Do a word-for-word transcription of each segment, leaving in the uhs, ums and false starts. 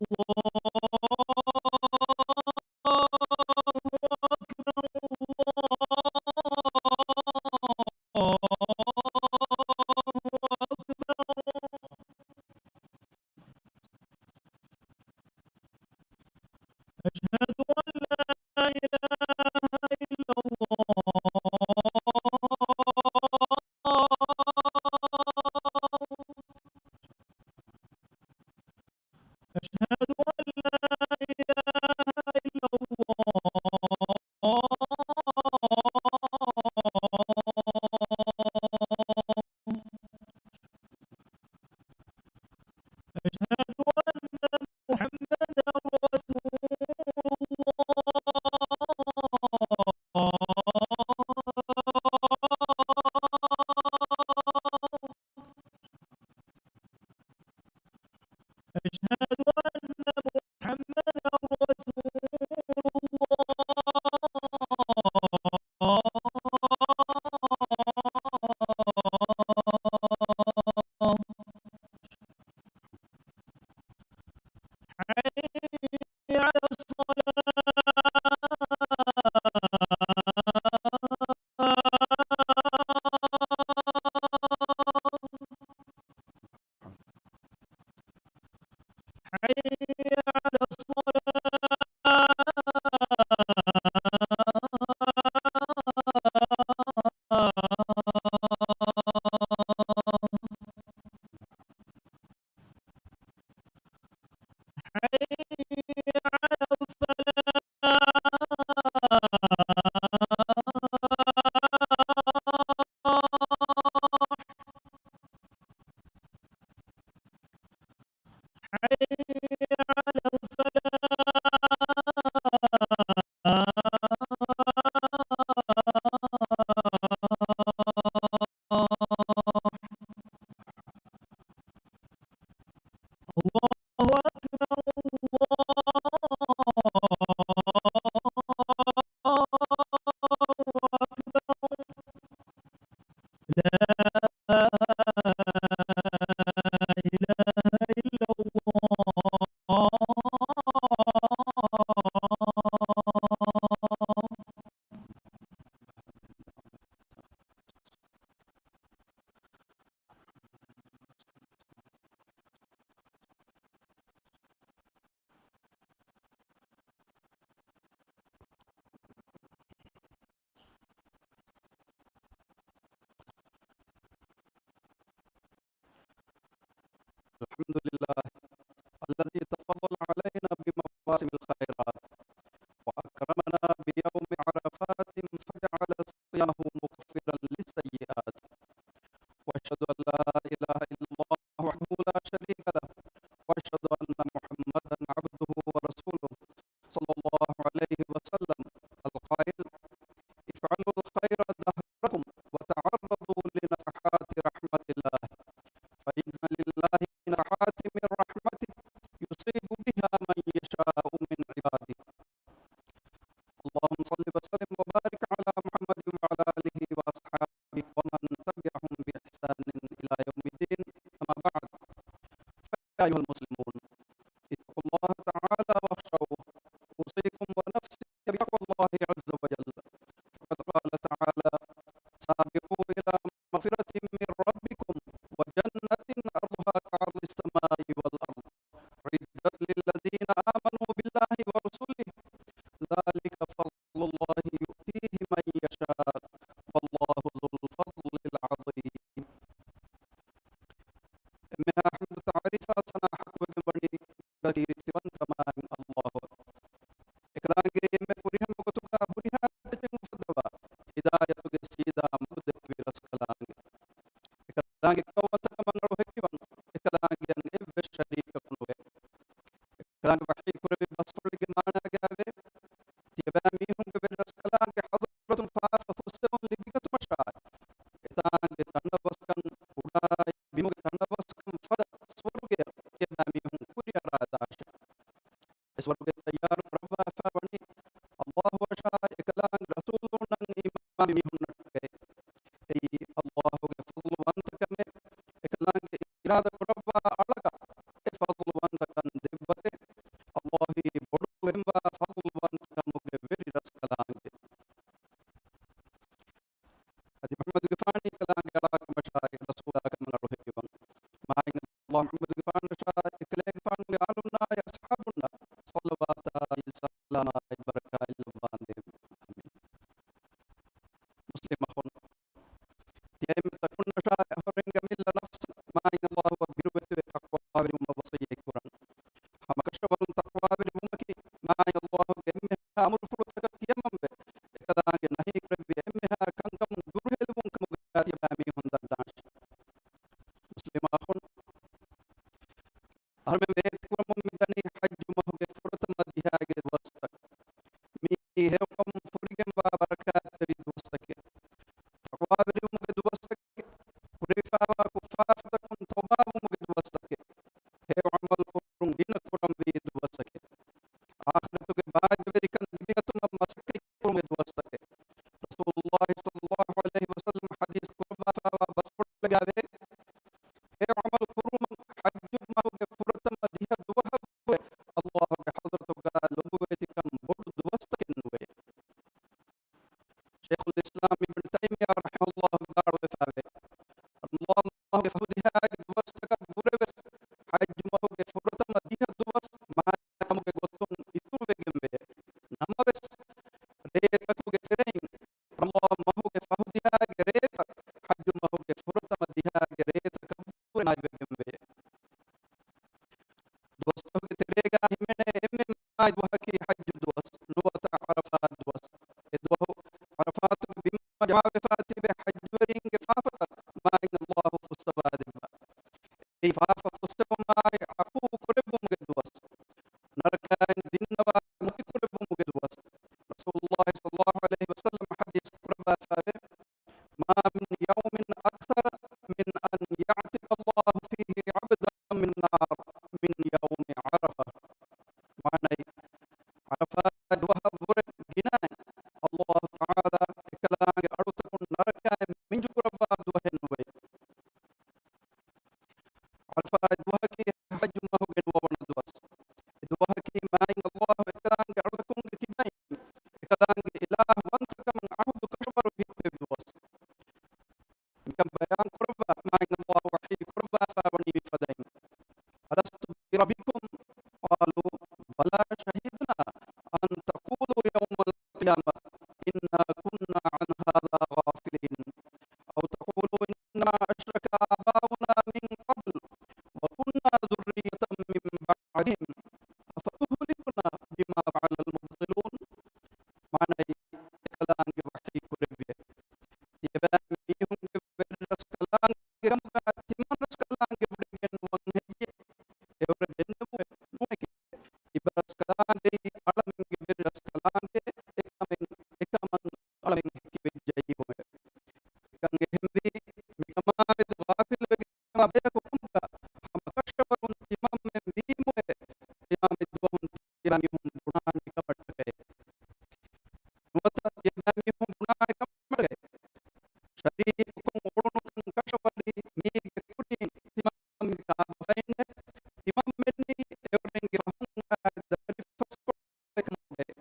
الله أكبر، الله أكبر. أشهد أن لا إله إلا الله. أشهد أن لا إله إلا الله. أشهد أن محمدا رسول الله. أشهد أن محمدا رسول الله. حي على الصلاة. حي على الصلاة. حي على الفلاح. حي على الفلاح. الله أكبر، الله أكبر. لا إله إلا الله. الحمد لله الذي تفضل علينا بمواسم الخيرات، وأكرمنا بيوم عرفات، فجعل صيامه مكفرا للسيئات. وأشهد أن لا إله إلا الله وحده لا شريك له، وأشهد أن محمدا عبده ورسوله، صلى الله عليه وسلم، القائل: افعلوا الخير دهركم وتعرضوا لنفحات رحمة الله، فإن لله نفحات من رحمته يصيب بها من يشاء من عباده. اللهم صل وسلم وبارك على محمد وعلى آله وأصحابه ومن تبعهم بإحسان إلى يوم الدين. أما بعد، فيا أيها المسلمون، اتقوا الله تعالى واخشوه. أوصيكم ونفسي بتقوى الله عز وجل. فقد قال تعالى: سابقوا إلى مغفرة من ربكم وجنة عرضها كعرض السماء والأرض، أعدت للذين آمنوا بالله ورسله، ذلك فضل الله يؤتيه من يشاء، والله ذو الفضل العظيم. އެންމެހާ ޙަމްދު ތަޢުރީފާ ސަނާ ޙައްޤުވެގެން ވަނީ ކީރިތިވަންތަ މާތް ﷲ. އެކަލާނގެ އެންމެ ފުރިހަމަ ގޮތުގަ ހުރިހާ އެއްޗެއް އުފައްދަވާ، ހިދާޔަތުގެ ސީދާ މަގު ދެއްވި ރަސްކަލާނގެ. އެކަލާނގެ ކިބަވަންތަކަމަށް ނަރު ހެއްކިވަން، އެކަލާނގެއަށް އެއްވެސް ޝަރީކަކު ނުވޭ. އެކަލާނގެ ވަޙީ ކުރެއްވި ބަސްފުޅެއްގެ މާނާގައިވޭ، ތިޔަބައިމީހުންގެ ވެރި ރަސްކަލާނގެ ޙަޟްރަތުން ފާފަ ފުއްސެވުން ލިބިގަތުމަށާއި، އެތާނގެ ތަނަވަސްކަން ކުޑައި، ބިމުގެ ތަނަވަސްކަން ފަދަ ސުވަރުގެއަށް ތިޔަބައިމީހުން ކުރިއަރާދާށޭ. އެ ސުވަރުގެ ތައްޔާރު ކުރައްވާފަ ވަނީ ﷲ އަށާއި އެކަލާނގެ ރަސޫލުންނަށް އީމާންވި މީހުންނަށްޓަކައި. އެއީ ﷲ ގެ ފަޟްލުވަންތަކަމެއް. އެކަލާނގެ އިރާދަ ކުރައްވާ އަޅަކަށް އެ ފަޟްލުވަންތަކަން ދެއްވަތެ. މުޙައްމަދުގެފާނީ އެކަލާނގެ އަޅާ ކަމަށާއި ރަސޫލާ ކަމަށް އަޅު ހެއްޔެވަން. މާތް ﷲ މުޙައްމަދުގެފާނަށާއި އެކަލޭގެފާނުގެ އާލުންނާއި އަޞްޙާބުންނަށް ޞަލަވާތާއި ސަލާމާއި ބަރަކާތް ލައްވާނދޭ. އާމީން. މުސްލިމް އަޚުން، ތިޔައިން ތަކުންނަށާއި އަހަރެންގެ އަމިއްލަ ނަފްސަށް މާތް ﷲ އަށް ބިރުވެތިވެ ތަޤްވާވެރިވުމަށް ވަޞިއްޔަތް ކުރަން. ހަމަކަށަވަރުން ތަޤްވާވެރިވުމަކީ މާތް ﷲ ގެ އެންމެހާ އަމުރުފުޅުތަކަށް ކިޔަމަންވެ، އެކަލާނގެ ނަހީކުރެއްވި އެންމެހާ ކަންކަމުން ދުރުހެލިވުން ކަމުގައި ތިޔަބައިމީހުން ދަންނާށި. މުސްލިމް އަޚުން، އަހަރުމެން ވޭތުކުރަމުން މިދަނީ ޙައްޖު މަހުގެ ފުރަތަމަ ދިހައިގެ ދުވަސްތައް. މިއީ ހެޔޮކަމުން ފުރިގެންވާ ބަރަކާތްތެރި ދުވަސްތަކެއް. ތަޤްވާވެރިވުމުގެ ދުވަސްތަކެއް. ކުރެވިފައިވާ ކުށްފާފަތަކުން ތައުބާވުމުގެ ދުވަސްތަކެއް. ހެޔޮ ޢަމަލު ކުރުން ގިނަ ކުރަންވީ ދުވަސްތަކެއް. އާޚިރަތުގެ ބާއްޖަވެރިކަން ލިބިގަތުމަށް މަސައްކަތް ކުރުމުގެ ދުވަސްތަކެއް. ރަސޫލުﷲ ޞައްލަﷲ ޢަލައިހި ވަސައްލަމަ ޙަދީޘް ކުރައްވާފައިވާ ބަސްފުޅެއްގައިވޭ، ހެޔޮ ޢަމަލު ކުރުމަށް ޙައްޖު މަހުގެ ފުރަތަމަ ދިހަ ދުވަހަށްވުރެ ﷲ ގެ ޙަޟްރަތުގައި ލޮބުވެތިކަން ބޮޑު ދުވަސްތަކެއް ނުވޭ. ޝައިޚުލް އިސްލާމް އިބްނު ތައިމިއްޔާ ރަޙިމަހުﷲ ވިދާޅުވެފައިވޭ، ރަމަޟާން މަހުގެ ފަހު ދިހައިގެ ދުވަސްތަކަށްވުރެވެސް ޙައްޖު މަހުގެ ފުރަތަމަ ދިހަ ދުވަސް މާތް ކަމުގެ ގޮތުން އިތުރުވެގެންވޭ. ނަމަވެސް، ރޭތަކުގެ ތެރެއިން ރަމަޟާން މަހުގެ ފަހު ދިހައިގެ ރޭތައް ޙައްޖު މަހުގެ ފުރަތަމަ ދިހައިގެ ރޭތަކަށްވުރެ މާތްވެގެންވޭ. ދުވަސްތަކުގެ ތެރޭގައި ހިމެނޭ އެންމެ މާތް ދުވަހަކީ ޙައްޖު ދުވަސް، ނުވަތަ ޢަރަފާތް ދުވަސް. އެ ދުވަހު ޢަރަފާތުގެ ބިމަށް ޖަމާވެފައި ތިބޭ ޙައްޖުވެރިންގެ ފާފަތައް މާތް ﷲ ފުއްސަވާދެއްވާ. އެ ފާފަ ފުއްސެވުމާއި ޢަފޫ ކުރެއްވުމުގެ ދުވަސް، ނަރަކައިން ދިންނަވާ މުކި ކުރެއްވުމުގެ ދުވަސް. ރަސޫލުﷲ ޞައްލަﷲ ޢަލައިހި ވަސައްލަމަ ޙަދީޘް ކުރައްވާފައިވޭ، ما من يوم أكثر من أن يعتق الله فيه عبدا من النار من يوم عرفة. މާނައީ، ޢަރަފާތް ދުވަހަށްވުރެ ގިނައިން ﷲ ތަޢާލާ އެކަލާނގެ އަޑުތަކުން ނަރަކައިން މިންޖުކުރައްވާ ދުވަހެއް ނުވޭ. ޢަރަފާތް ދުވަހަކީ ޙައްޖު މަހުގެ ނުވަވަނަ ދުވަސް. އެ ދުވަހަކީ މާތް ﷲ އެކަލާނގެ އަޑުތަކުންގެ ކިބައިން އެކަލާނގެ އިލާހު ވަންތަކަމަށް ޢަހުދު ކަށަވަރު ހިއްޕެވި ދުވަސް. މިކަން ބަޔާން ކުރައްވާ މާތް ﷲ ވަޙީ ކުރައްވާފައިވަނީ މިފަދައިން، ألست بربكم؟ قالوا بلى شهدنا أن تقولوا يوم القيامة إنا كنا عن هذا غافلين، أو تقولوا إنما أشرك آباؤنا من قبل وكنا ذرية من بعدهم أفتهلكنا بما فعل المبطلون. މާނައީ، އެކަލާނގެ ވަޙީ ކުރެއްވިއޭ، ތިޔަބައިމީހުންގެ ވެރިރަސްކަލާނގެ ކަމުގަ ތިމަންރަސްކަލާނގެ ވުރެގެން ނުވަން ހެއްޔޭ؟ އެވަރަށް ދެންނެވުމެއް ނޫނެކޭ. ތިބަރަސްކަލާނގެއީ އަޅަމެންގެ ވެރިރަސްކަލާނގެ، އެކަމެއް، އެކަމަށް އަޅަމެން ހެކިވެއްޖައީ ކޮބެ؟ އެކަން އެހެންވީ، މިކަމާމެދު ޣާފިލުވެގެންވާ ބަޔަކު ކަމުގަ ހަމަކަށަވަރުން ތިމަންމެން ވީމުއޭ، ޤިޔާމަތް ދުވަހުން ތިޔަބައިމީހުން ބުނާނެ ކަމަށްޓަކައި. ނުވަތަ ތިޔަބައިމީހުން ބުނާނެ ކަމަށްޓަކައި. ޝަރީކުކޮށް އުޅުނުކަން ކަށަވަރީ މީގެ ކުރިން ތިމަންމެން ކާބަފައިންނެއް؟ ތިމަންމެންނީ އެވަރެންގެ ފަހުން އާ ދަރިފަސްކޮޅެއް ކަމުގައޭ.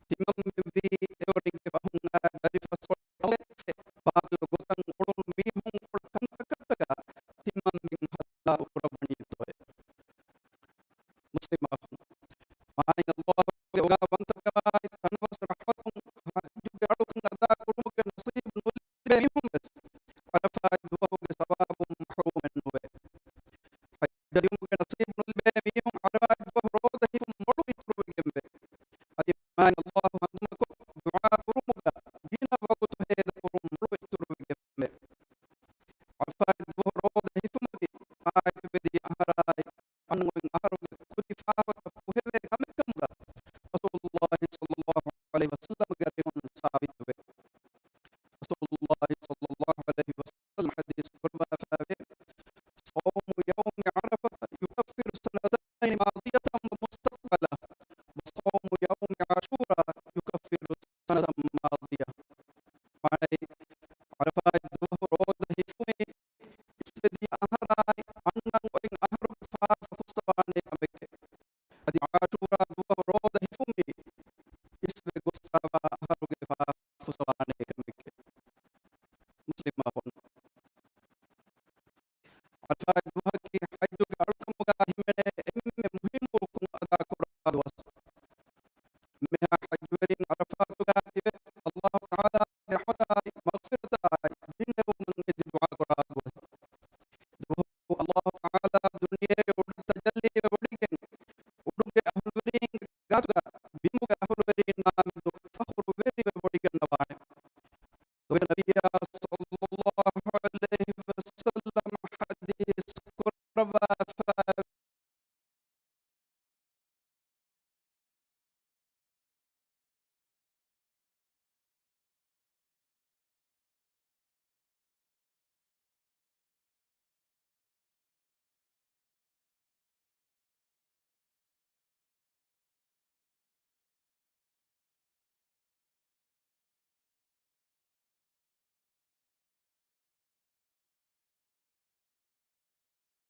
ތިމަންމެންވީ އެވަރެންގެ ފަހުން އާ ދަރިފަސްކޮޅެއް ކަމުގައޭ. ބާޠިލު ގޮތަށް އުޅުނު މީހުން ކުޅަ ކަންތަކަށްޓަކާ ތިމަންމެން ހަލާކު ކުރައްވަނީތޯއޭ؟ މުސްލިމް އަޚު،